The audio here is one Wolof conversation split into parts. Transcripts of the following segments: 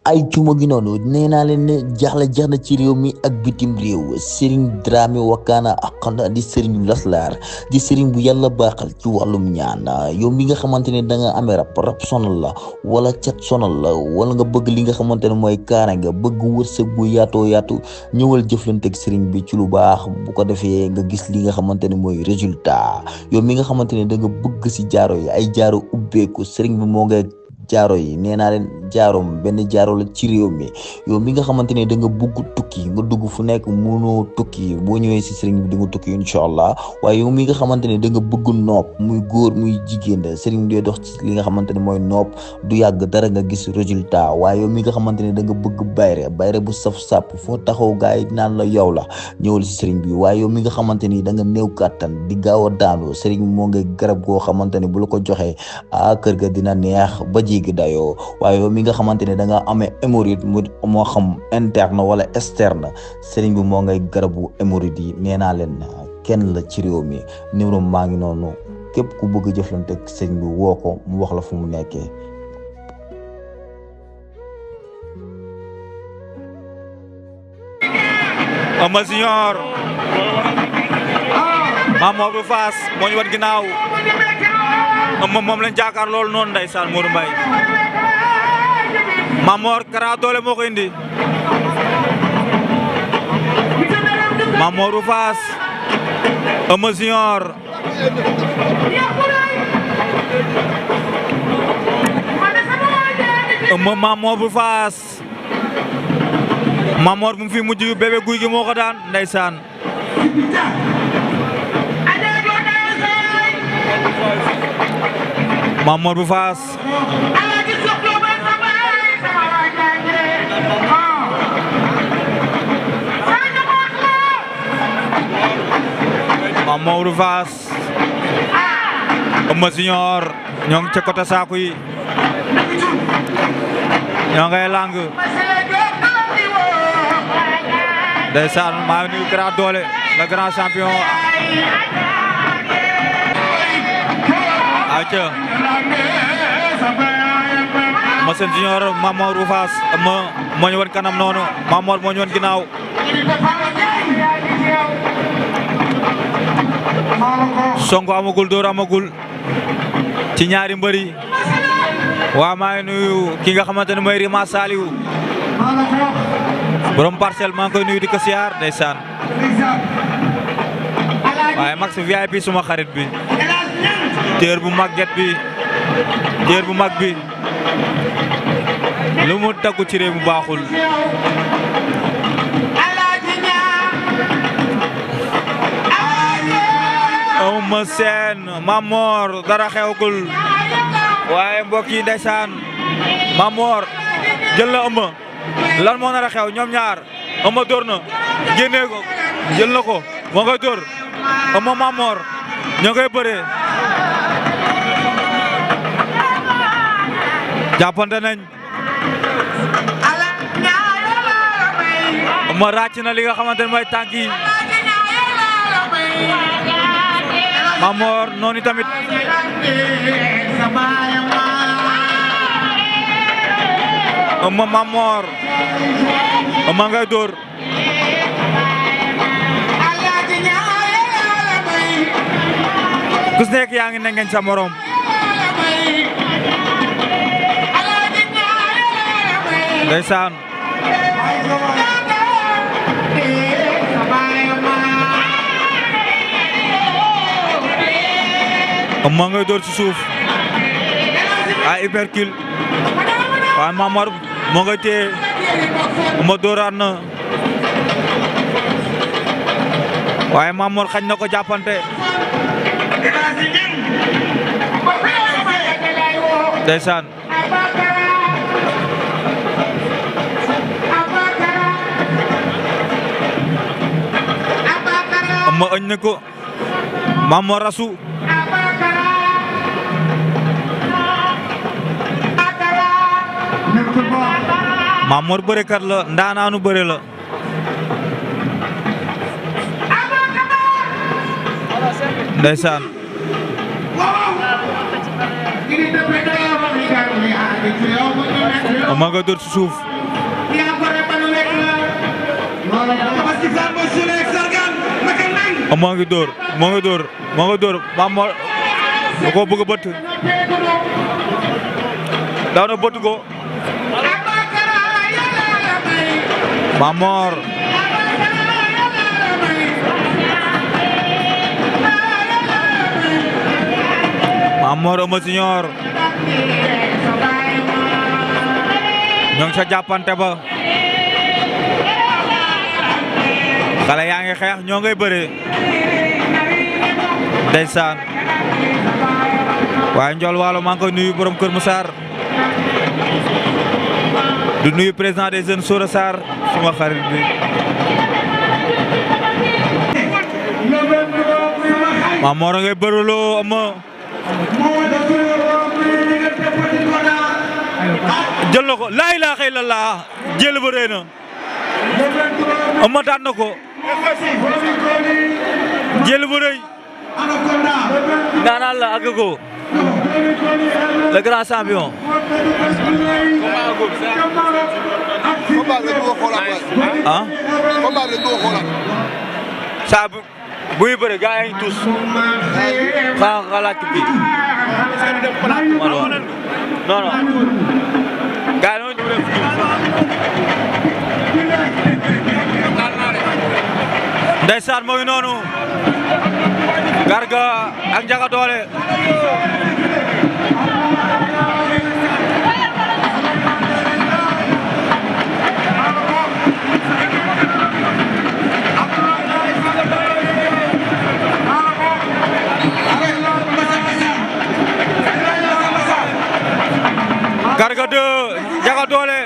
ay cuma gi noonu nee naa leen ne jaaxle jeex na ci réew mi ak bitim réew Serigne Dramé Wakana Haqqan di Serigne Laslaar di Serigne bu yàlla baaxal ci wàllum ñaan yow mi nga xamante ne da nga amee rab sonal la wala cat sonal la wala nga bëgg li nga xamante ne mooy kaaraange bëgg wërsëg bu yaatoo yaatu ñëwal jëflanteeg Serigne bi ci lu baax bu ko defee nga gis li nga xamante ne mooy résultat yow mi nga xamante ne da nga bëgg si jaaro yi ay jaaro ubbeeku Serigne bi moo ngay jaaro yi nee naa leen jaaroom benn jaaro la ci réew mi yow mi nga xamante ne da nga bugg tukki nga dugg fu nekk mënoo tukki boo ñëwee si sëriñ bi di nga tukki incha allah waaye yow mi nga xamante ne da nga bëgg nopp muy góor muy jigéen sëriñ bi dox ci li nga xamante ne mooy nopp du yàgg dara nga gis résultat waaye yow mi nga xamante ne da nga bëgg bayre bu saf sàpp foo taxaw gars yi naan la yow la ñëwal si sëriñ bi waaye yow mi nga xamante ni da nga néew kàttan di gaaw a daanu sëriñ bi moo nga garab goo xamante ne bu la ko joxee kër ga dina neex ba jigi dayoo waaye yow mi nga xamante ne da nga amee hémorroïde moo xam interne wala externe sëriñ bi moo ngay garabu hémorroïde yi nee naa leen kenn la ci réew mi numéro maa ngi noonu képp ku bëgg a jëflante ak sëriñ bi woo ko mu wax la fu mu nekkee. Eumeu Junior Mame Mor bu Fass moo ñu wan ginnaaw moom lañ jaakaar loolu noonu ndeysaan Modou Mbaye Mame Mor Kara Dollé moo ko indi Mame Mor bu Fass Eumeu Junior Mame Mor bu Fass Mame Mor mu fi mujj bébé guy gi moo ko daan ndeysaan Mame Mor bu Fass Mame Mor bu Fass Eumeu Junior ñoo ngi ca côté saaku yi ñoo ngay lang ndeysaan maa ngi nuyu Kara Dollé le grand champion aca Eumeu Junior Mame Mor bu Fass moo ñu wan kanam noonu Mame Mor moo ñu wan ginnaaw sonko amagul dóor amagul ci ñaari mbëri waa maa ngi nuyu ki nga xamante ne mooy Rima Saliou borom parcelle maa ngi koy nuyu di ko siyaar ndeysaan waaye Max VIP suma xarit bi téer bu màgget bi téer bu mag bi lu mu taggu ci réew mu baaxul Eumeu Sène Mame Mor dara xewgul waaye mbokk yi ndeysaan Mame Mor jël na Eumeu lan moo nar a xew ñoom ñaar Eumeu dóor na génnee ko jël na ko moo ngay dóor Eumeu Mame Mor ñoo ngay bëree jàppante nañ Eumeu ràcc na li nga xamante ne mooy tànk yi Mame Mor noonu tamit Eumeu Mame Mor Eumeu ngay dóor ku nekk yaa ngi nengeñ sa morom ndeysaan Eumeu ngay dóor ci suuf ay hypercule waaye Mame Mor moo ngay téye Eumeu dóoraat na waaye Mame Mor xañ na ko jàppante ndeysaan Eumeu ëñ na ko Mame Mor rasu Mame Mor bërekat la ndaanaanu bëre la ndeysaan Eumeu nga dóor ci suuf moo ngi dóor Mamor da koo bëgg a bëtt daw na bëtt ko Mamor Eumeu Junior ñoo ngi sa jàppante ba xale yaa ngi xeex ñoo ngay bëre ndeysaan waaye Ndiol Walo maa ngi koy nuyu borom Kër Massar du nuyu président des jeunes Sora Sarr suma xarit bi Mamor ngay bëruloo ama jël na ko laa ilaaha illallaah jël ba rëy na ama daan na ko jël ba rëy daanaan la ak ko le grand champion ah saa bu muy bëre gaa yi tous xanaa xalaat bi non non gaa yi ndeysaan moo ngi noonu Garga ak Ndiaga Dolé Garga 2 Ndiaga Dolé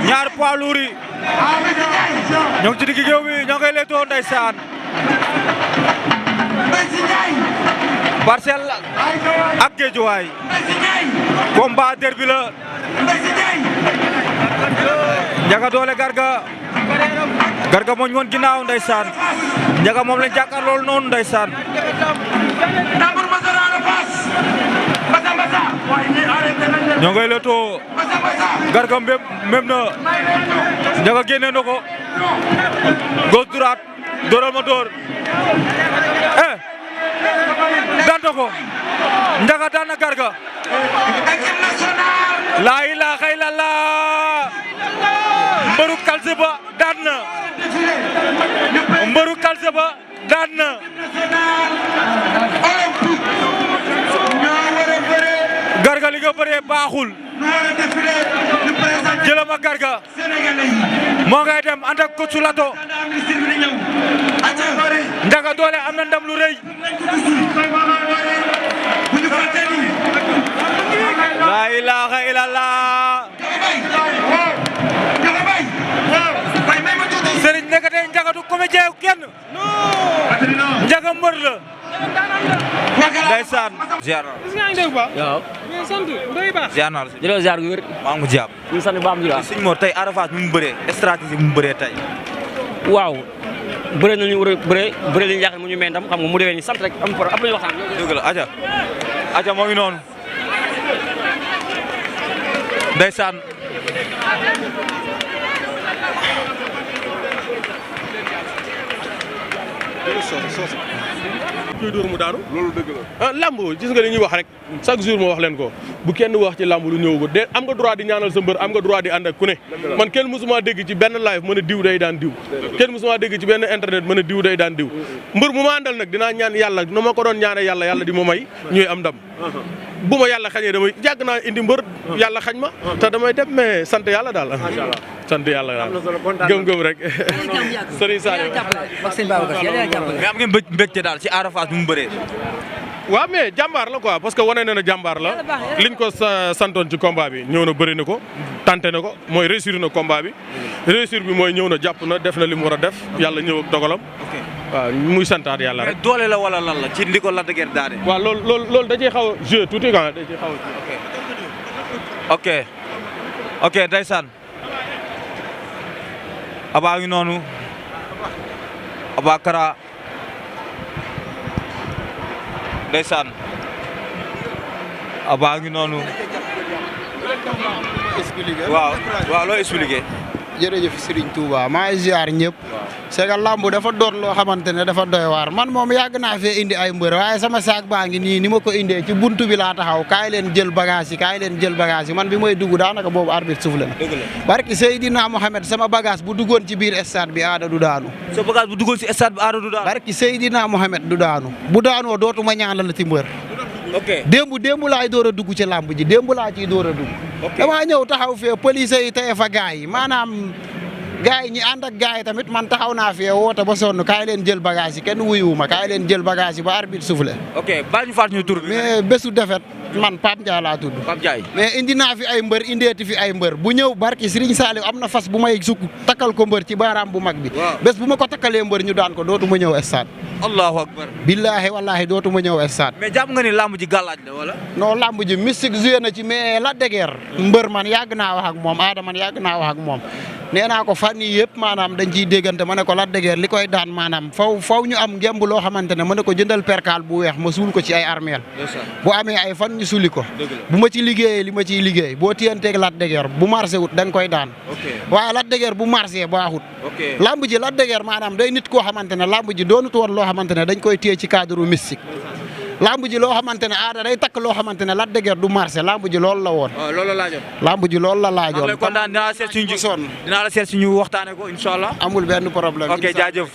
ñaar poids lourds yi ñoo ngi ci digg géew bi ñoo ngay leetoo ndeysaan Parcelles ak Guédiawaye combat derby la Ndiaga Dolé Garga mooñ woon ginnaaw ndeysaan Ndiaga moom lañ jàkkaar loolu noonu ndeysaan ñoo ngay leetoo Garga même na Ndiaga génne na ko gauche droite dóoral ma dóor daan na ko Ndiaga daan na Garga laa ilaaha illallaah mbëru kalse ba daan na mbëru kalse ba daan na Garga li nga bëree baaxul jëlal ma Garga moo ngay dem ànd ak coach Lato Ndiaga Dolé am na ndam lu rëy laa ilaaha illallaah Serigne nekkate Ndiaga du comédien kenn Ndiaga mbër la ndeysaan ziar waaw sant doy baax ziar naa la jëloo ziar gu wér maa ngi jàpp ñu sant ba am dula Sëñ Mor tey Ada Fass mu bëree stratégie mu bëree tey waaw bëre nañu war a bëre li ñu yaakaar mu ñu may ndam xam nga mu demee ni sant rek am pour après ñu waxtaan dëgg la aja moo ngi noonu ndeysaan kuy dóor mu daanu loolu dëgg la lamb gis nga li ñuy wax rek chaque jour ma wax leen ko bu kenn wax ci lamb lu ñëwagul de am nga droit di ñaanal sa mbër am nga droit di ànd ak ku ne man kenn musuma dégg ci benn live mën a diw day daan diw kenn musuma dégg ci benn internet mën a diw day daan diw mbër mu ma àndal nag dinaa ñaan yàlla na ma ko doon ñaane yàlla di ma may ñuy am ndam bu ma yàlla xañee damay yàgg naa indi mbër yàlla xañ ma te damay dem mais sant yàlla daal sant yàlla daal gëm-gëm rek sëriñ Saliou mais am ngeen mbégte daal ci Ada Fass bi mu bëree waaw mais jàmbaar la quoi parce que wane na ne jàmbaar la liñ ko santoon ci combat bi ñëw na bëri na ko tenté na ko mooy réussir na combat bi réussir bi mooy ñëw na jàpp na def na li mu war a def yàlla ñëw ak dogalam waaw muy santaat yàlla rek doole la wala lan la ci ndi ko Lac de Guiers daane waaw loolu da ciy xaw a joué tuuti quoi da ciy xaw a ok ndeysaan Aba ngi noonu Aba Kara ndeysaan Aba ngi noonu waaw loo expliqué jërëjëf Serigne Touba maa ngi ziar ñëpp. c'est que lamb dafa doon loo xamante ne dafa doy waar man moom yàgg naa fee indi ay mbër waaye sama saak baa ngi nii ni ma ko indee ci buntu bi laa taxaw kaay leen jël bagage yi kaay leen jël bagage yi man bi mooy dugg daanaka boobu arbitre soufflé na. barki Seydina Mohamed sama bagage bu duggoon ci biir stade bi aada du daanu. sa bagage bu duggoon si stade bi aada du daanu. barki Seydina Mohamed du daanu bu daanoo dootuma ñaanal ci mbër. ok démb laay door a dugg ci lamb ji démb laa ciy door a dugg. damaa ñëw taxaw fee police yi teye fa gars yi maanaam gars yi ñi ànd ak gars yi tamit man taxaw naa fee woote ba sonn kaay leen jël bagage yi kenn wuyuwuma kaay leen jël bagage yi ba arbitre soufflé. ok baa ñu faat ñu tur bi. mais bésu defet man Pape Ndiaye laa tudd. Pape Ndiaye. mais indi naa fi ay mbër indeeti fi ay mbër bu ñëw barki Serigne Saliou am na fas bu may sukk takkal ko mbër ci baaraam bu mag bi. waaw bés bu ma ko takkalee mbër ñu daan ko dootuma ñëw stade. allahu akbar. billaahi wallaahi dootuma ñëw stade. mais jàpp nga ni lamb ji gàllaaj la wala. non lamb ji mystique joué na ci mais la déguère mbër man yàgg naa wax ak moom aada man yàgg naa wax ak moom nee naa ko fan yii yëpp maanaam dañ ciy déggante ma ne ko la déguère li koy daan maanaam faw ñu am ngemb loo xamante ne ma ne ko jëndal perkaal bu weex ma suul ko ci ay armeel bu amee ay fan ñu suli ko bu ma ci liggéeyee li ma ciy liggéey boo tiyanteeg Lac de Guiers bu marché wut da nga koy daan waaye Lac de Guiers bu marché baaxut lamb ji Lac de Guiers maanaam day nit koo xamante ne lamb ji doonut woon loo xamante ne dañ koy téye ci cadre mystique lamb ji loo xamante ne aada day takk loo xamante ne Lac de Guiers du marché lamb ji loolu la woon. waaw loolu la laajoon. lamb ji loolu la laajoon. kon daan dinaa la seet suñu waxtaane ko incha allah. amul benn problème. ok jaajëf.